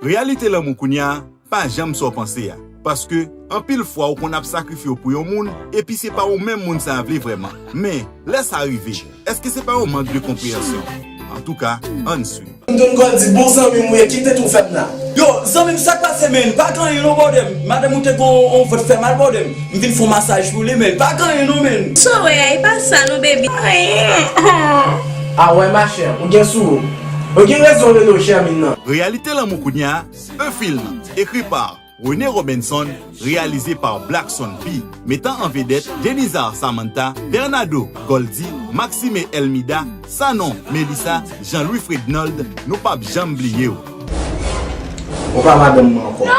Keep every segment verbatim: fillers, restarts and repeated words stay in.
Reyalite lanmou kounye a pa janm sa w panse a. Paske, anpil fwa ou konn ap sakrifye w pou yon moun, epi se pa ou menm moun sa a vle vrèman. Men, lè sa rive, èske se pa yon mank de konpreyansyon? Antouka, ann swiv. M tonn gòl di bon zanmi m ou ye, kite tou fè m la. Yo, zanmi m, sa k pase, menn? Pa gen anyen non, brother m. Madanm ou te gon on vant fè mal, brother m. M vin fè on masaj pou li, menn. Pa gen anyen non, menn. Sa w wè a, e pa sa non, baby. Anyen. Ah ouais, ma chère, ou gen sou ou. Ou gen rezon rele w Germine nan. Reyalite lanmou kounye a, un film, écrit par René Robinson, réalisé par Blackson P, mettant en vedette Denizar Samantha, Bernardo Goldy, Maxime Elmida, Sanon Melissa, Jean-Louis Frednold, nou p ap janm bliye w. Ou pa madanm mwen ankò.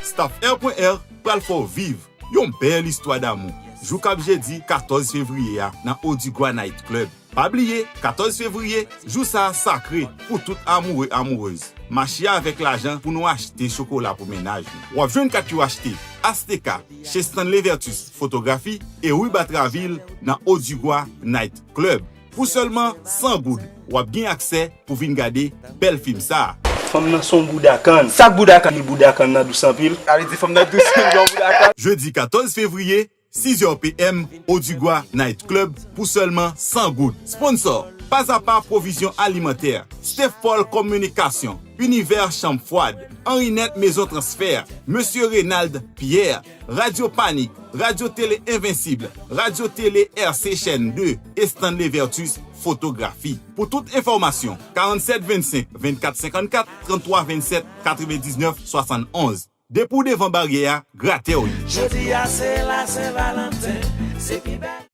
Staff R point R pral fè w viv yon bèl istwa damou jou k ap jedi katòz fevriye a nan Odigwa Night Club. Pa bliye, katòz fevriye, jou sa a sakre pou tout amoure, amourez. Mache avèk lajan pou nou achte chokola pou mennaj nou. W ap jwenn kat yo achte Asteka, chez Stanley Vertus Fotografi e Rue Batraville nan Odigwa Night Club. Pou sèlman san goud, w ap gen aksè pou vin gade bèl fim sa a. Fanm nan se on bouda kann. Sa k bouda kann? Li bouda kann nan dous anpil. Sa vle di fanm nan dous anpil, yon bouda kann. Jedi katòz fevriye, sizè p m, Odigwa Night Club, pou sèlman san goud. Sponsor, Pazapa Pwovizyon Alimantè, Steph Paul Kominikasyon, Univers Chanm Fwad, Henri Net Mezon Transfè, Mesye Renald Pierre, Radyo Panik, Radyo Tele Envensib, Radyo Tele R C Chèn de, e Stanley Vertus Fotografi. Pou tout enfòmasyon, karannsèt vennsenk, vennkat senkannkat, tranntwa vennsèt, katrevendiznèf swasannonz. Depi w devan baryè a, gratè w ye. Jodi a se la Sen Valanten, se pi bèl.